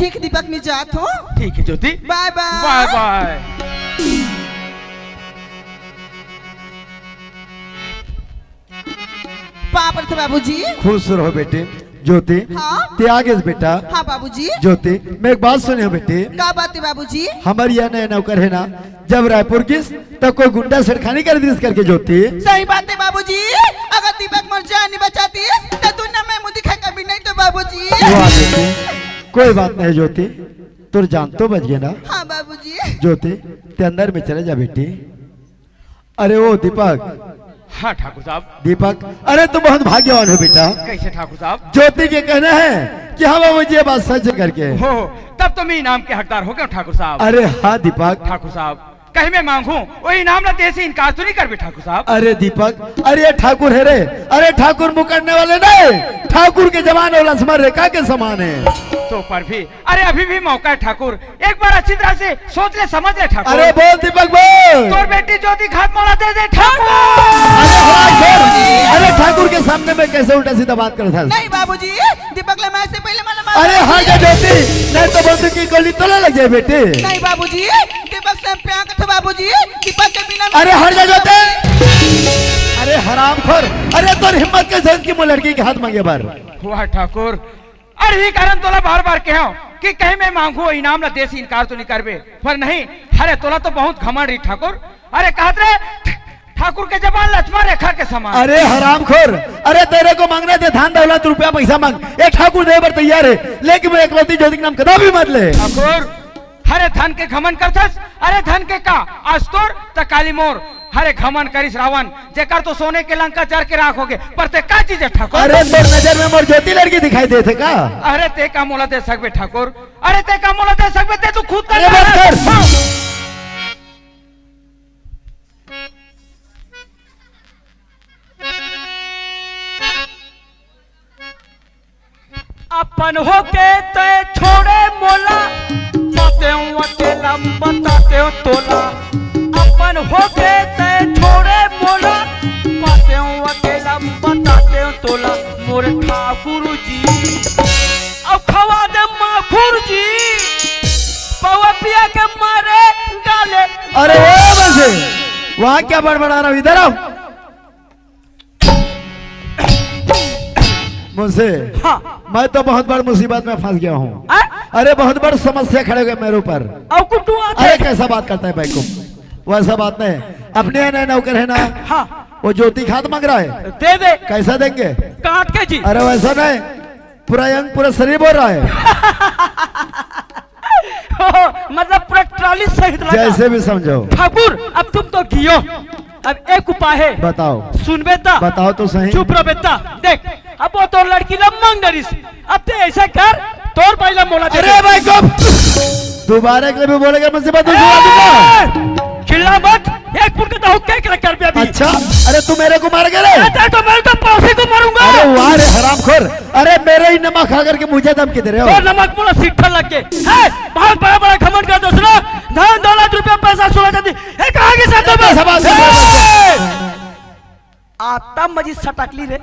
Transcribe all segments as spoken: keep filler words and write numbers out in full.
ठीक, दीपक, मैं जात हूँ। ठीक है ज्योति। बाय बाय। बाय बाय। पाँव परत हँव बाबूजी। खुश रहो बेटी। ज्योति, हाँ? तैं आ गेस बेटा। हाँ बाबूजी। ज्योति, मैं एक बात सुने हँव बेटी। का बात हे बाबूजी? हमर ये नया नौकर हे ना, जब रायपुर गिस, त कोई गुंडा छेड़खानी कर दिस करके ज्योति। सही बात हे बाबूजी, अगर दीपक मोर जान नइ बचातिस, त दुनिया में मुँह दिखाय कभी नहीं तो बाबूजी। वाह बेटी, कोई बात नहीं ज्योति, तोर जान तो बच गे ना। हाँ बाबूजी। ज्योति, तैं अंदर में चले जा बेटी। अरे ओ दीपक। हाँ ठाकुर साहब। दीपक, अरे तू बहुत भाग्यवान हो बेटा। कैसे ठाकुर साहब? ज्योति के कहना है कि हाँ बाबूजी, ये बात सच है करके। हो, तब तो मैं इनाम के हकदार हो गेंव ठाकुर साहब। अरे हाँ दीपक। ठाकुर साहब, कहीं मैं मांगहूँ, वो इनाम ला देय से इनकार तो नहीं करबे ठाकुर साहब? अरे दीपक, अरे ये ठाकुर हे रे, अरे ठाकुर मुकरने वाले नहीं, ठाकुर के जबान अउ लक्ष्मण रेखा के समान हे। तो पर भी, अरे अभी भी मौका हे ठाकुर, एक बार अच्छी तरह से सोच ले, समझ ले ठाकुर। अरे बोल दीपक बोल। तोर बेटी ज्योति खात मोला दे दे ठाकुर। अरे ठाकुर के सामने में कैसे उल्टा सीधा बात करत हस? नहीं बाबूजी, दीपक ले मारे से पहले मारा मार अरे हाँ जा ज्योति, नहीं तो बोलती कि गोली तोला लग जाए बेटी। नहीं बाबूजी, दीपक से प्यार करत हँव बाबूजी, दीपक के बिना अरे हट जा ज्योति। अरे हरामखोर, अरे तोर हिम्मत कैसे होइस कि मोर लड़की के हाथ मांगे बर? वाह ठाकुर, अरे इही कारण तोला बार बार कहेंव कि कहीं मैं मांगहूँ इनाम ला देय से इनकार तो नहीं करबे, पर नहीं, अरे तोला तो बहुत घमंड रही ठाकुर। अरे कहत रहे ठाकुर के जबान लक्ष्मण रेखा के समान। अरे हरामखोर, अरे तेरे को मांगना हे धन दौलत रुपया पैसा मांग, ये ठाकुर दे बर तैयार हे, लेकिन मैं एकलौती ज्योति के नाम कदा भी मत ले। ठाकुर, अरे धन के घमंड करथस, अरे धन के का, आज तोर त काली मोर। अरे घमंड करिस रावण, जेकर तो सोने के लंका जर के राख हो गे, पर तैं का चीज हे ठाकुर? अरे तोर नजर में मोर ज्योति लड़की दिखाई देथे का? अरे तैं का मोला दे सकबे ठाकुर? अरे तैं का मोला दे सकबे? तैं तो खुद अरे बस कर। अपन होके तैं छोड़े मोला, बातें अकेला बतातेंव तोला। अपन होके तैं छोड़े मोला, बातें अकेला बतातेंव तोला। मोर ठाकुर जी, अब खवा दे माखुर जी, पौवा पिया के मारे डाले। अरे ओ मुंशी, वहाँ क्या बड़बड़ा रहा हो? इधर आओ। मुंशी, हाँ। मैं तो बहुत बड़ मुसीबत में फंस गया हूँ। हाँ? अरे बहुत बड़ समस्या खड़े हो गए मेरे ऊपर। अउ कुटू आथे। अरे कैसा बात करता है बैकुम? वैसा बात नहीं, अपने नए नौकर है ना, हाँ। वो ज्योति खात मांग रहा है। दे दे। कैसा देंगे? काट के जी। अरे वैसा नहीं, पूरा अंग पूरा शरीर बोल रहा है। मतलब पूरा ट्राली सहित लगा। जैसे भी समझो। ठाकुर, अब तुम तो गियो, अब एक उपाय है। बताओ। सुनबे ता? बताओ तो सही। चुप रहबे ता? देख, अब वो तोर लड़की ला मांग डरिस, अब तैं ऐसा कर, तोर बाई ला मोला दे अरे दे। भाई, चुप। दोबारा एक भी बोलेगा, मुंशी बा, दूसरा दूंगा। ए! चिल्ला मत, एक फुट का तो हुक्का एक लग कर भी अभी। अच्छा, अरे तू मेरे को मारेगा रे? अरे तो मैं तो पड़ोसी को मारूंगा। अरे वाह रे हरामखोर, अरे मेरे ही नमक खा करके मुझे धमकी दे रहे हो। तो नमक पूरा सिट्ठा लग के। ए, बहुत बड़ा बड़ा घमंड कर दूसरा, धन दौलत रुपया पैसा सोना चांदी, ए कहाँ के साथ में? सभा ए! आता मजी सटकली रे।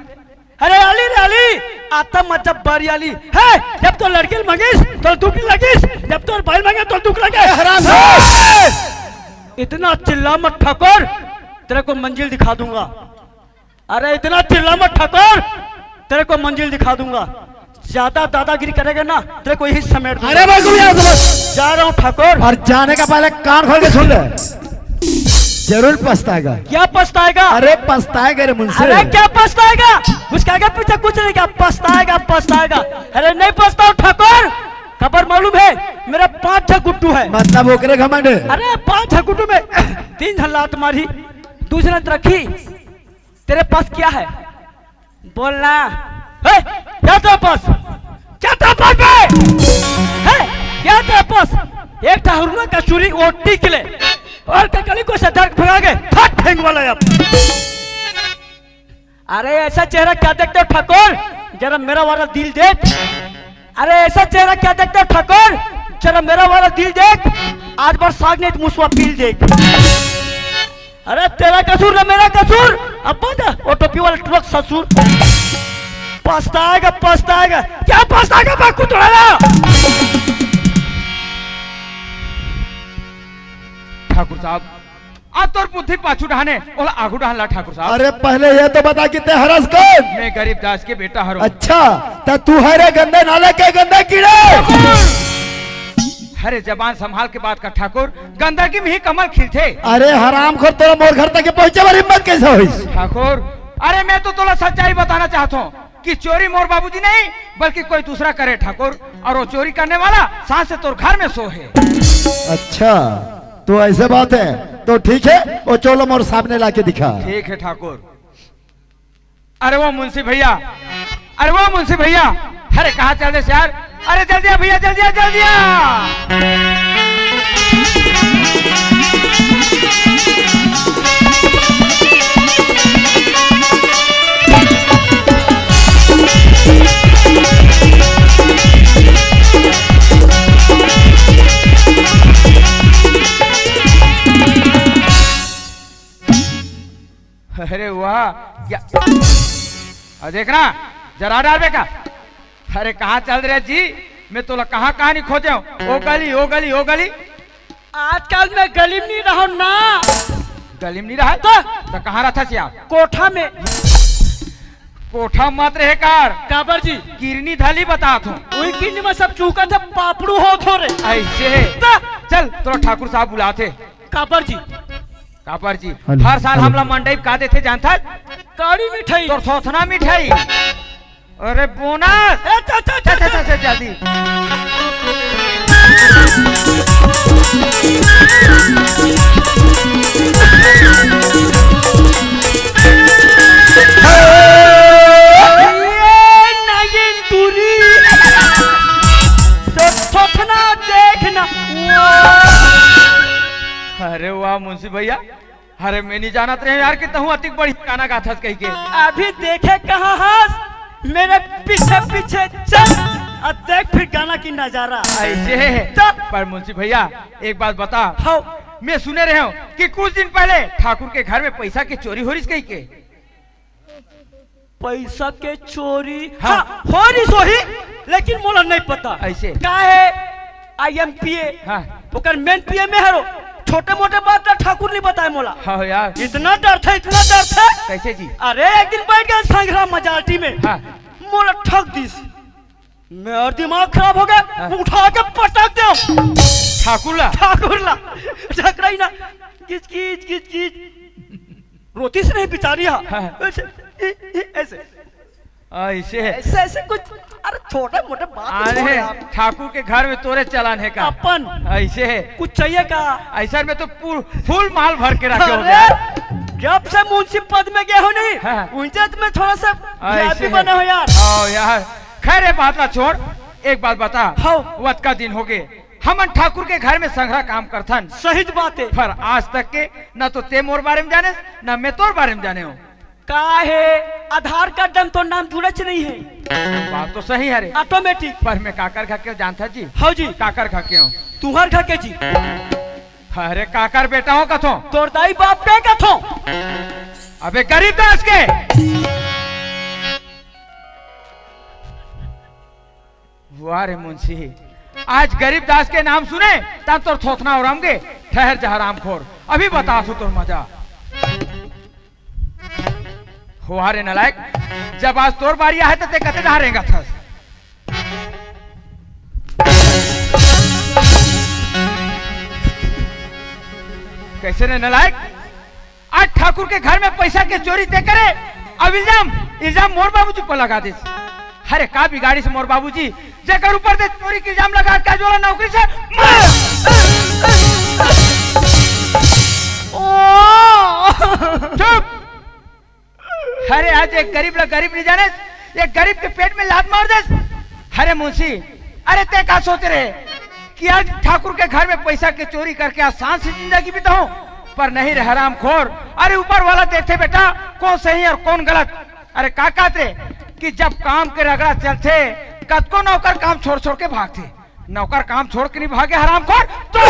अरे आली रे आली, आता मजा बारी आली। है, जब तो लड़की मंगिस, तो दुख लगिस, जब तो बैल मंगे, तो दुख लगे। ए, हराम। ए! इतना चिल्ला मत ठाकुर, तेरे को मंजिल दिखा दूंगा। अरे इतना चिल्ला मत ठाकुर, तेरे को मंजिल दिखा दूंगा। ज्यादा दादागिरी करेगा ना, तेरे को यही समेट दूंगा। अरे भाई, जा रहा हूँ ठाकुर। और जाने का पहले कान खोल के सुन ले, जरूर पछताएगा। क्या पछताएगा? अरे पछताएगा रे मुंशी। अरे क्या पछताएगा? उसके आगे पीछे कुछ नहीं, क्या पछताएगा, पछताएगा। अरे नहीं पछताओ ठाकुर, खबर मालूम है, मेरा पांच छह गुड्डू है। मतलब ओकरे घमंड है। अरे पांच छह गुड्डू में तीन झन लात मारी, दूसरा रखी। तेरे पास क्या है? बोलना। हे, क्या तेरे पास? क्या तेरे पास बे? हे, क्या तेरे पास? एक ठा हुरना का चूरी, वो टिक ले। और ककली को सदर भगा के, फट फेंक वाला अब। अरे ऐसा चेहरा क्या देखते हो ठाकुर? जरा मेरा वाला दिल देख। अरे ऐसा चेहरा क्या देखते हो ठाकुर? जरा मेरा वाला दिल देख। आज बार साग नहीं तो मुसवा पील देख। अरे तेरा कसूर ना मेरा कसूर। अब बंद वो टोपी वाला ट्रक ससुर। पछताएगा, पछताएगा। क्या पछताएगा बाकू तोड़ा? ठाकुर साहब, अब तोर बुद्धि पाछू डहाने, ओला आगू डहान ला ठाकुर साहब। अरे पहले ये तो बता कि ते हरस कौन? मैं गरीब दास के बेटा हरो। अच्छा, त तू हरे गंदे नाले के गंदे कीड़े। अरे जबान संभाल के बात कर ठाकुर, गंदगी में ही कमल खिलथे। अरे हरामखोर, तोला मोर घर तक के पहुंचे बर हिम्मत कैसे होइस? ठाकुर, अरे मैं तो तोला सच्चाई बताना चाहत हूँ कि चोरी मोर बाबूजी नहीं, बल्कि कोई दूसरा करे ठाकुर, और वो चोरी करने वाला सांझ से तोर घर में सो है। अच्छा, तो ऐसे बात है, तो ठीक है, वो चोला मोर सामने लाके दिखा। ठीक है ठाकुर। अरे वो मुंशी भैया, अरे वो मुंशी भैया, अरे कहाँ चल दे यार? अरे जल्दी आ भैया, जल्दी आ, जल्दी आ। अरे वाह, क्या, अरे देखना, जरा डाल बेटा। अरे कहाँ चल रहे जी? मैं तोला कहाँ कहाँ नहीं खोजे हूँ। ओ गली, ओ गली, ओ गली। आजकल मैं गली में नहीं रहूँ ना। गली में नहीं रहा? तो? तो कहाँ रहता सिया? कोठा में। कोठा मत रहे कार। काबर जी? किरनी धली बतात हूँ। वही किरनी में सब चूका था, पापड़ू हो थोरे। ऐसे है। तो? चल, तोला ठाकुर साहब बुलाते। काबर जी? काबर जी, हेलो, हर साल हेलो। हमला मंडई का देथे जानथस? कड़ी मिठाई। तोर थोथना मिठाई। अरे बोनस। ए, चल, चल, चल, चल, चल, चल। चल, जल्दी। ए, नागिन टूरी। तो थोथना देखना। अरे वाह मुंशी भैया, अरे मैं नहीं जानत रहे यार कि तहूँ अतिक बढ़िया गाना गाथस कही के। अभी देखे कहाँ हस, मेरे पीछे पीछे चल, अब देख फिर गाना की नजारा। ऐसे है। तो? पर मुंशी भैया, एक बात बता। हाँ। मैं सुने रहे हूँ कि कुछ दिन पहले ठाकुर के घर में पैसा के चोरी हो रही कही के। पैसा के चोरी? हाँ। हाँ, हो रही सोही, लेकिन मोला नहीं पता। ऐसे? का है? I am P A. हाँ। ओकर मेन पी ए में हरो। छोटे मोटे बात ला ठाकुर नहीं बताए मोला। हाँ यार। इतना डर था, इतना डर था। कैसे जी? अरे एक दिन बैठ गए संघरा मजालटी में। हाँ। मोला ठग दिस। मेर दिमाग खराब हो गया। हाँ। उठा के पटक दे। ठाकुर ला? ठाकुर ला। टकराई ना। किच किच किच किच। रोती से नहीं बेचारी हा। हाँ। ऐसे, ऐसे। ऐसे। ऐसे कुछ, अरे छोटे मोटे बात अरे, छोड़ यार। ठाकुर के घर में तोरे चलान है का? अपन। ऐसे है। कुछ चाहिए का? ऐसा में तो फुल, फुल माल भर के रखे हो अरे, यार। जब से मुंशी पद में गए हो नहीं, हाँ। उनसे तो मैं थोड़ा सा ऐसे वी आई पी है। बने हो यार। आओ यार। खैर, ये बात ना छोड़, एक बात बता। हाँ। वतका दिन हो गए, हमन ठाकुर के घर में संघरा काम करथन। सही बात है। पर आज तक के ना तो ते मोर बारे में जाने, ना मैं तोर बारे में जाने हूँ। का है, आधार कार्ड में तो नाम जुड़च नहीं है। बात तो सही है रे। ऑटोमेटिक। पर मैं काकर घर के जानता जी? हाँ जी। काकर घर के हूँ? तुहर घर के जी। अरे काकर बेटा हो कथो? तोर दाई बाप के कथो? अबे गरीब दास के। वाह रे मुंशी, आज गरीब दास के नाम सुने, तब तोर थोथना उड़म गे। ठहर जा हरामखोर, अभी बता तू तोर मजा। वाह रे नालायक, जब आज तोर बारी आहे, त ते कते डहा रेंगत हस? कैसे रे नालायक? आज ठाकुर के घर में पैसा के चोरी ते करे, अब इल्जाम, इल्जाम मोर बाबूजी पर लगा दिस। अरे का बिगाड़िस मोर बाबूजी, जेकर ऊपर ते चोरी के इल्जाम लगा के आज ओला नौकरी से मार। ओ! चुप। अरे आज एक गरीब ला गरीब नहीं जाने, एक गरीब के पेट में लात मार दे। अरे मुंशी, अरे ते का सोच रहे कि आज ठाकुर के घर में पैसा के चोरी करके आज शान से जिंदगी बिताऊं? पर नहीं रे हरामखोर। अरे ऊपर वाला देखते बेटा, कौन सही और कौन गलत। अरे का कहते कि जब काम के रगड़ा चलते, कतको नौकर काम छोड़ छोड़ के भागते। नौकर काम छोड़ के नहीं भागे हरामखोर। तो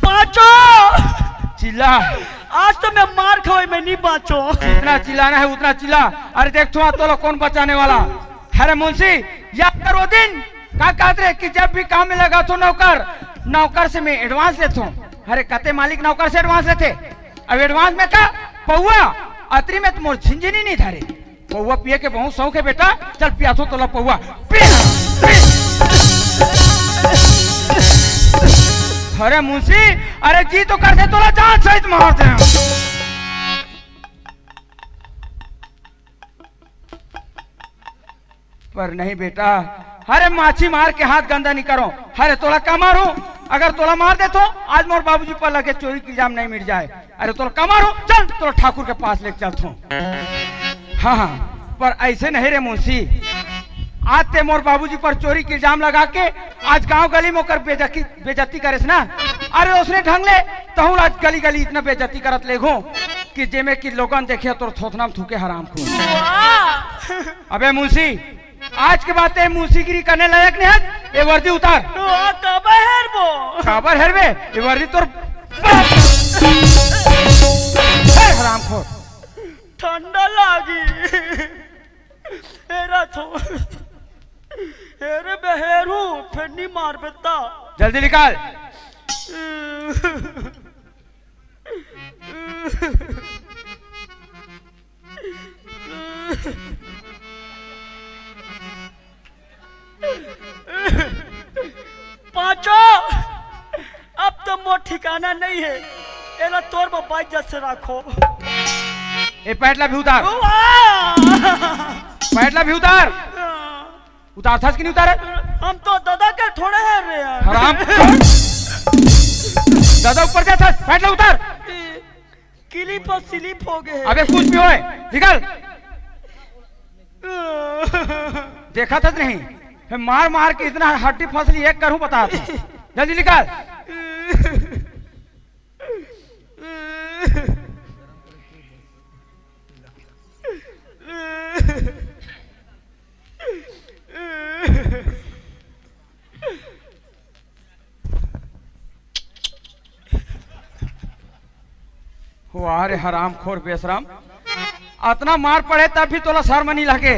पाँचों चिल्ला। आज तो मैं मार खावे, मैं नहीं बाँचो। जितना चिल्लाना है उतना चिल्ला। अरे देख तो, तोला कौन बचाने वाला? अरे मुंशी, याद कर वो दिन का कहत रहे कि जब भी काम में लगाथों नौकर, नौकर से मैं एडवांस लेथों। अरे कते मालिक नौकर से एडवांस लेथे? अब एडवांस में का पौवा, अतरी में तो मोर झिनझिनी नहीं धरे। पौवा पिए के बहुत शौक है बेटा, चल पियाथों तोला पौवा। पी, पी। अरे मुंशी, अरे जी तो करथे तोला जान सहित मार दे। पर नहीं बेटा, अरे माछी मार के हाथ गंदा नहीं करो। अरे तोला का मारूं? अगर तोला मार देथों, आज मोर बाबूजी पर लगे चोरी के इल्जाम नहीं मिट जाए। अरे तोला का मारूं? चल तोला ठाकुर के पास लेके चलथों। हाँ हाँ, पर ऐसे नहीं रे मुंशी, आज ते मोर बाबूजी पर चोरी के इल्जाम लगा के आज गांव गली में ओकर बेइज्जती, बेइज्जती करेस ना। अरे उसने ढंग ले, तहूं आज गली गली इतना बेइज्जती करत लेगो कि जेमे कि लोगन देखिया तोर थोथना में थूके हराम खून। वाह! अबे मुंशी, आज के बाद ते मुंशीगिरी करने लायक नहीं है। ये वर्दी उतार। ओ, काबर हेरबो? काबर हेरबे? ये वर्दी तोर बाप। ए, हरामखोर। ठंडा लागी। हेरा थो। हेरे बे हेरू, फेर नी मारबे ता। जल्दी निकाल। पांचो, अब तो मोर ठिकाना नहीं है, एला तोर बर बाइज्जत से राखो। ए, पैंट ला भी उतार। वाह! पैंट ला भी उतार। उतारथस कि नहीं उतारे? हम तो दादा के थोड़े हैं रे यार। हराम। दादा ऊपर जाथस, पैंट ला उतार। क्लिप और स्लिप हो गए। अबे कुछ भी होए, निकल। देखा था नहीं, हे मार मार के इतना हड्डी फसली एक करूं बता था। जल्दी निकल। वाह रे हरामखोर बेशरम, अतना मार पड़े तब भी तोला शर्म नहीं लगे।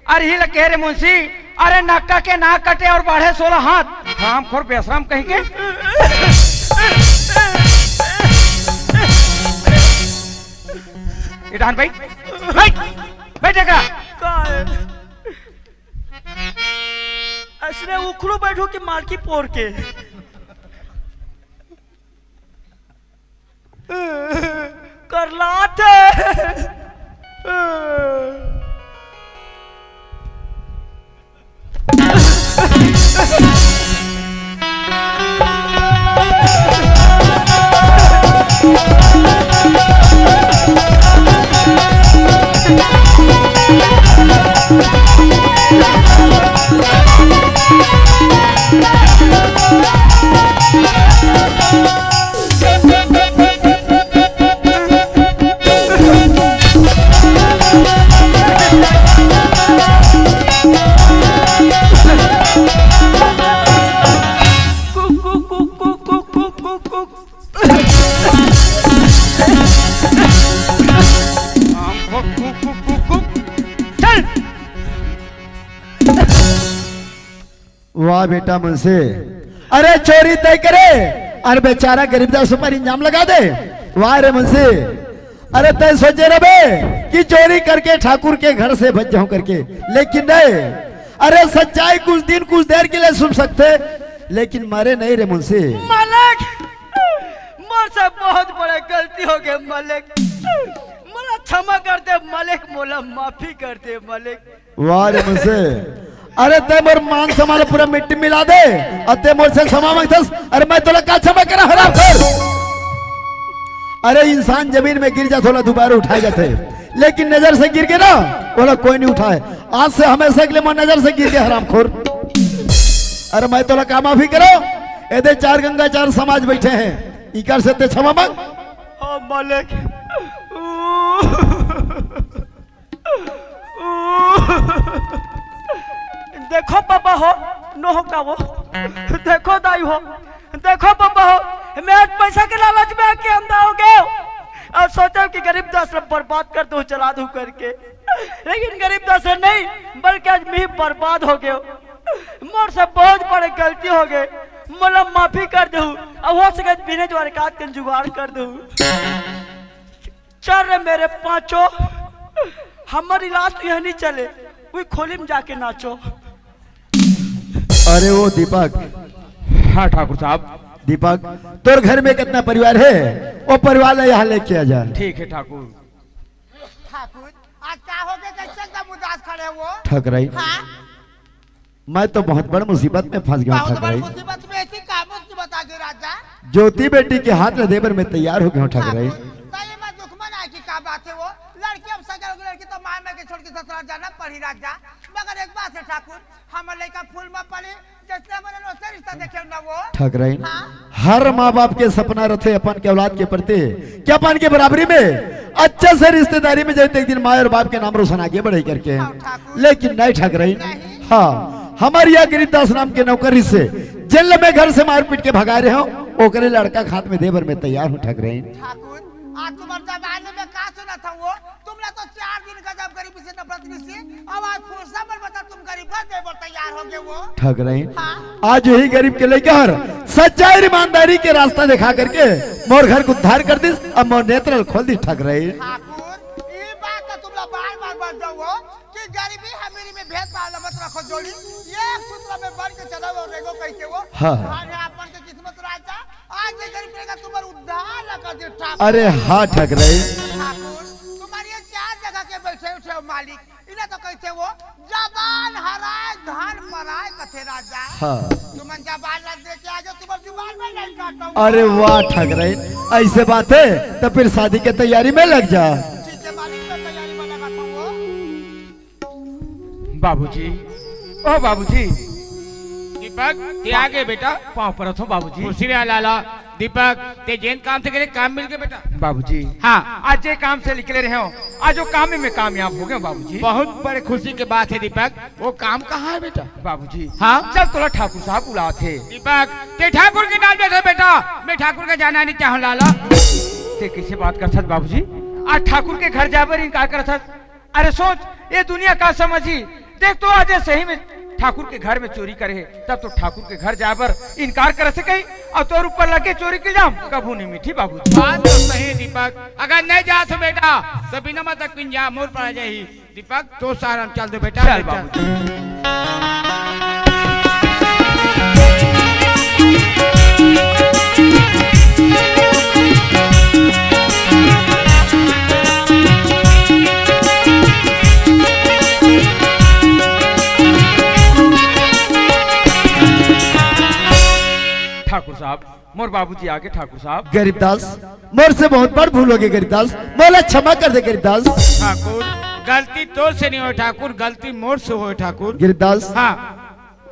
अरे ही लगे रे मुंशी, अरे नक्का के नाक कटे और बाढ़े सोलह हाथ, हरामखोर बेशरम कहीं के। इधान भाई, बैठ, बैठ एकरा। का है? असने उखड़ू बैठो कि मारकी पोर के? करलात है। चल। वाह बेटा मुंशी, अरे चोरी तय करे, अरे बेचारा गरीबदास ऊपर इल्जाम लगा दे। वाह रे मुंशी, अरे तय सोचे रहे कि चोरी करके ठाकुर के घर से बच जाऊं करके, लेकिन नहीं। अरे सच्चाई कुछ दिन कुछ देर के लिए छुप सकथे, लेकिन मरे नहीं रे मुंशी। मालिक, मोर से बहुत बड़ा गलती हो गया मालिक, मोला क्षमा कर दे मालिक, मोला माफी कर दे मालिक। वाह रे मुंशी, अरे तै मोर मान सम्मान पूरा मिट्टी मिला दे, अउ तै मोर से क्षमा मांगथस, अरे मैं तोला का क्षमा करा हरामखोर। अरे इंसान जमीन में गिर जाथे ओला दोबारा उठाए जाथे, लेकिन नजर से गिर के ना ओला कोई नहीं उठाए। आज से हमेशा के लिए मोर नजर से गिर के हरामखोर। अरे मैं तोला का माफी करो, एदे चार गंगा चार समाज बैठे हैं, इकर से तै क्षमा मांग। हाँ मालिक। देखो बाबा हो, नो हो का वो, देखो दाई हो, देखो बाबा हो, मैं आज पैसा के लालच में आके अंधा हो गया हूँ। और सोचा कि गरीबदास ला बर्बाद कर दूं, जला दूं करके, लेकिन गरीबदास नहीं, बल्कि आज मैं ही बर्बाद हो गया हूँ। मोर से बहुत बड़े गलती हो गए, मोला माफी कर देहू, अउ हो सके त बिने द्वारकात के जुगाड़ कर देहू। चल रे मेरे पांचों, हमर इलाज तो यह नहीं चले, कोई खोली में जाके नाचो। अरे ओ दीपक। हाँ ठाकुर साहब। दीपक, तोर घर में कितना परिवार है, वो परिवार ला यहाँ लेके आ जा। ठीक है ठाकुर। ठाकुर, आज का हो गया, कैसे एकदम उदास खड़े हो? ठकराइन। हाँ? मैं तो बहुत बड़ मुसीबत में फंस गया हूँ, बहुत बड़ ठकराइन। मुसीबत में? ऐसी का मुसीबत आ गई राजा? ज्योति बेटी के हाथ ला दे बर मैं तैयार हो गया हूँ, ठकराइन। ठाकुर, तो ये मैं दुश्मन आए की का बात है वो? लड़की हम सगे हो गए, लड़की तो माँ में के छोड़ के ससुराल जाना पड़ी राजा। मगर एक बात है ठाकुर, हमर लइका फूल में पली, जैसे हमरे लोग से रिश्ता देखे ना वो। ठकराइन। हाँ? हर माँ बाप के सपना रथे अपन के औलाद के प्रति कि अपन के बराबरी में अच्छा से रिश्तेदारी में जाए, तो एक दिन माँ और बाप के नाम रोशन आगे बढ़े करके। हाँ, ठाकुर। लेकिन नहीं ठकराइन। नहीं। हाँ, हमर यह गरीबदास नाम के नौकर से, जेल में घर से मारपीट के भगा रहे हो, ओकरे लड़का के हाथ में दे बर मैं तैयार हूँ ठकराइन। ठाकुर, आज तुम्हारे जमाने में का सुना था वो? तुमला तो चार दिन गजब गरीबी से नफरत मिसी, अब आज फुरसा पर बता तुम गरीब का दे बर तैयार हो गए वो। ठकराइन। हाँ। आज यही गरीब के लइका हर सच्चाई और ईमानदारी के रास्ता दिखा करके मोर घर को उद्धार कर दिस, अब मोर नेत्र खोल दिस ठकराइन। ठाकुर, ये बात तो तुमला बार बार बता जाओ कि गरीबी अमीरी में भेदभाव मत रखो जोड़ी, एक सूत्र में बन के चलो और रेगो कैसे वो। हाँ। अरे अपन के किस्मत राजा, आज ये गरीब का तुम्हारा उद्धार लगा दे ठाकुर। अरे हाँ ठकराइन। ठाकुर, तुम्हारी ये चार जगह के बैठे उठे हो मालिक, इन्हें तो कैसे वो जबान हराए धन पराए कथे राजा। हाँ। तुमन जबान ना दे के आ जाओ, तुम्हारी जुबान में नहीं काटो। अरे वाह ठकराइन, ऐसे बात है तो फिर शादी के तैयारी में लग जा। ठीक है मालिक, मैं तैयारी में लगा था वो। बाबूजी, ओ बाबूजी। दीपक, ते आ गए बेटा। पाँव परत हूँ बाबूजी। खुशी रहा लाला। दीपक, ते जेन काम से करे, काम मिल गए बेटा। बाबूजी। हाँ। आज जे काम से निकले रहे हो, आज वो काम में मैं कामयाब हो गया हूँ बाबूजी। बहुत बड़े खुशी के बात है दीपक। वो काम कहाँ है बेटा? बाबूजी। हाँ? चल तोला ठाकुर साहब बुलात हे। दीपक, ते ठाकुर के नाम बैठा बेटा, मैं ठाकुर का जाना नहीं चाहूँ लाला। ते कैसे बात करथस बाबूजी? आज ठाकुर के घर जाए बर इनकार करथस। अरे सोच, ये दुनिया का समझी? देख तो, आज ये सही में ठाकुर के घर में चोरी करे हे, तब तो ठाकुर के घर जाए बर इनकार कर सके, और तोर ऊपर लगे चोरी के इल्जाम कभू नहीं मिठी बाबू। बात तो सही दीपक, अगर नहीं जा तो बेटा, तो बिना मतलब पिंजा मोर पड़ा जाही। दीपक, तो सारा चल दे बेटा, चल चल। बाबू। ठाकुर साहब, मोर बाबूजी आगे ठाकुर साहब। गरीबदास, मोर से बहुत बड़ भूल हो गई गरीबदास, मोला क्षमा कर दे गरीबदास। ठाकुर, गलती तोर से नहीं होय ठाकुर, गलती मोर से होय ठाकुर। गरीबदास, हाँ।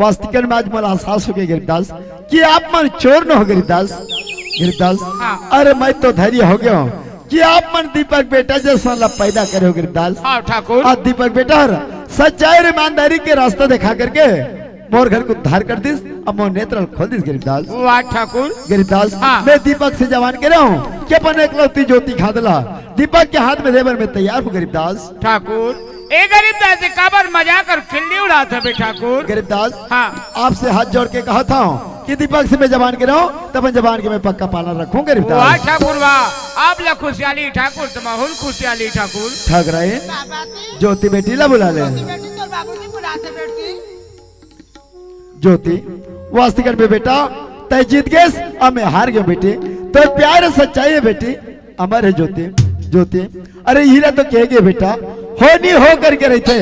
वास्तविक में आज मोला एहसास हो गया गरीबदास कि आप मन चोर न हो गरीबदास। गरीबदास, हाँ। अरे मैं तो धैर्य हो गया हूँ कि आप मन दीपक बेटा जैसा ला पैदा करे हो गरीबदास। हाँ ठाकुर। आज दीपक बेटा हर सच्चाई और ईमानदारी के रास्ता दिखा करके मोर घर को उद्धार कर दिस, अब मोर नेत्र खोल दिस गरीबदास। वाह ठाकुर। गरीबदास, हाँ। मैं दीपक से जवान के रहा हूँ कि अपन एकलौती ज्योति खादला दीपक के हाथ में देबर में तैयार हूँ गरीबदास। ठाकुर, ए गरीबदास से काबर मजाक और खिल्ली उड़ात हवे ठाकुर? गरीबदास, हाँ। आपसे हाथ जोड़ के कहा था कि दीपक से मैं जबान के रहूं, तब जबान के मैं पक्का पालन रखूं गरीबदास। वाह ठाकुर वाह, आप ला खुशियाली ठाकुर, तो माहौल खुशियाली ठाकुर। ठग रहे, ज्योति बेटी ला बुला ले। ज्योति बेटी, तोर बाबूजी बुलाते बेटी। ज्योति, वास्तिकन में बेटा, तय जीत गेस, अब मैं हार गयो बेटी। तो प्यार सच्चाई है बेटी, अमर है ज्योति। ज्योति, अरे हीरा तो कह गए बेटा, होनी हो करके रहते,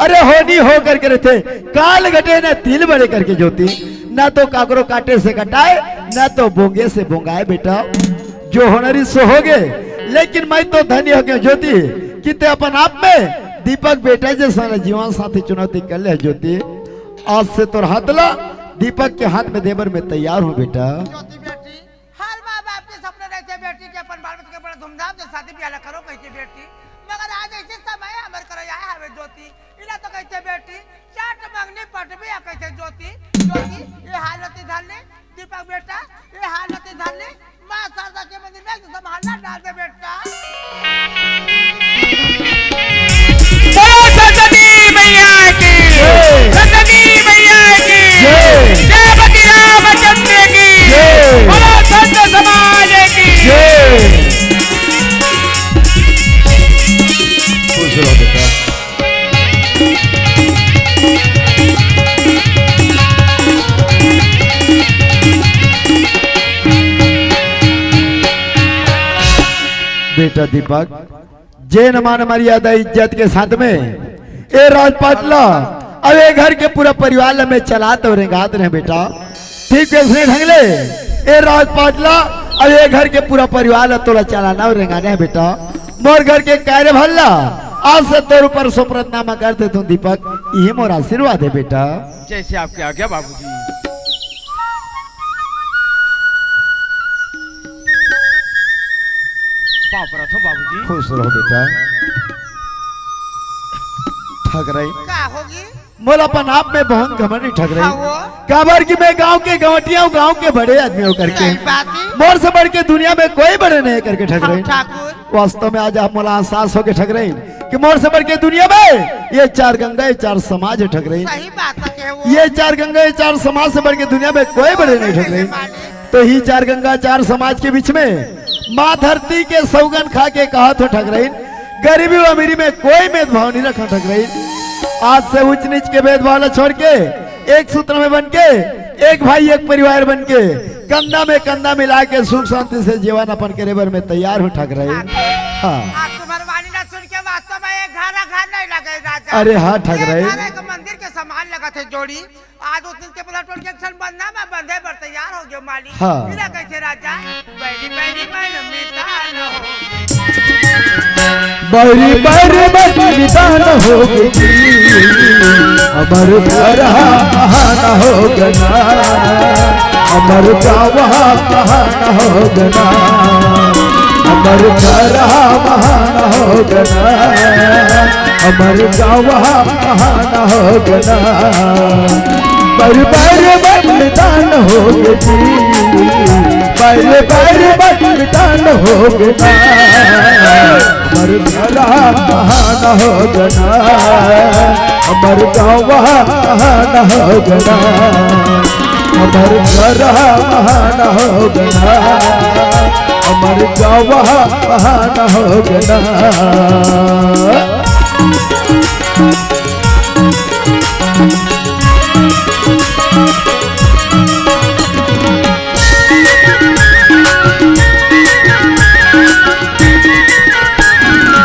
अरे होनी हो करके रहते, काल घटे ना तिल बड़े करके ज्योति, ना तो काकरो काटे से कटाए, ना तो बोंगे से बोंगाए बेटा, जो होना रही सो हो गए, लेकिन मैं तो धन्य हो गया ज्योति, कि ते अपन आप में दीपक बेटा जैसा जीवन साथी चुनौती कर ले ज्योति। आज से तोर हाथ ला दीपक के हाथ में देबर में तैयार हूँ बेटा। ज्योति बेटी, हर माँ बाप के सपना रहते बेटी के अपन बाल बच्चे के बड़ा धूमधाम से शादी ब्याह करो कह के बेटी, मगर आज ऐसे समय हमर कर आए हवे ज्योति, इला तो कहते बेटी, चाट मंगनी पटबी आ कहते ज्योति, ज्योति, ये हालत इधर ले, दीपक बेटा, ये हालत इधर ले, माँ शारदा के मंदिर में संभालना डाल दे बेटा। बोलो सरस्वती मैया की, सरस्वती मैया बेटा दीपक, जेन मान मर्यादा इज्जत के साथ में ए राजपाट ला, अब ए घर के पूरा परिवार ला मैं चलात अउ रेंगात रहे बेटा। ठीक वैसने ढंग ले ए राजपाट ला, अब ए घर के पूरा परिवार ला तोला चलाना अउ रेंगाना हे बेटा। मोर घर के कार्यभार ला आज से तोर ऊपर सोपरत नामा कर देथों दीपक, इही मोर आशीर्वाद हे बेटा। जैसे आपकी आज्ञा बाबूजी। पाँव परत हों बाबूजी। खुश रहो बेटा। ठगरई, का होगे? मोला अपन आप में बहुत घमंड हे ठगरई। हाँ वो। काबर कि मैं गांव के गंवटिया हूँ, गांव के बड़े आदमी होकर के। सही बात हे। मोर से बढ़ के दुनिया में कोई बड़े नहीं करके ठगरई। हाँ, ठाकुर। वास्तव में आज आप मोला एहसास होके ठगरई कि मोर से बढ़ के दुनिया में ये चार गंगा, ये चार समाज हे ठगरई। सही बात हे वो। ये चार गंगा, ये चार समाज से बढ़ के दुनिया में कोई बड़े नहीं ठगरई। तो ही चार गंगा चार समाज के बीच में माँ धरती के सौगन खा के कहत हों ठगरई, गरीबी अउ अमीरी में कोई भेदभाव नहीं रखा ठगरई। आज से ऊंच नीच के भेदभाव ला छोड़ के एक सूत्र में बन के, एक भाई एक परिवार बन के, कंधा में कंधा मिला के सुख शांति से जीवन अपन करे बर मैं तैयार हूँ ठगरई। हाँ। आज तुम्हार वाणी ला सुन के वास्तव में ये घर घर नहीं लगे राजा। अरे हाँ ठगरई। ये घर एक मंदिर के समान लगथे जोड़ी। आज उस दिन के बोला टोल के अक्सर बंधा में बंधे बर तैयार होगे मालिक। हाँ। बिना कैसे राजा? बैरी बैरी मन मितान हो। बैरी बैरी मन मितान होगे जी, हमर घर महान होगे ना, हमर गाँव महान होगे ना, हमर घर महान होगे ना, हमर गाँव महान होगे ना। बर बर बलिदान होगे जी, बर बर बलिदान होगे ना। हमर घर महान होगे ना, हमर गाँव महान होगे ना, हमर घर महान होगे ना, हमर गाँव महान होगे ना।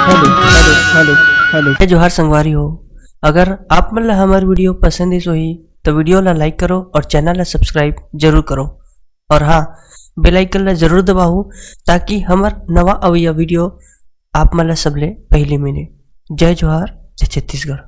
Hello, hello, hello, hello. जय जोहार संगवारी हो, अगर आप मन ला हमर video पसंद आइस होही तो video ला like करो और channel ला subscribe जरूर करो। और हाँ, bell icon ला जरूर दबाओ ताकि हमर नवा अवइया video आप मन ला सबले पहली मिले। जय जोहार, जय छत्तीसगढ़।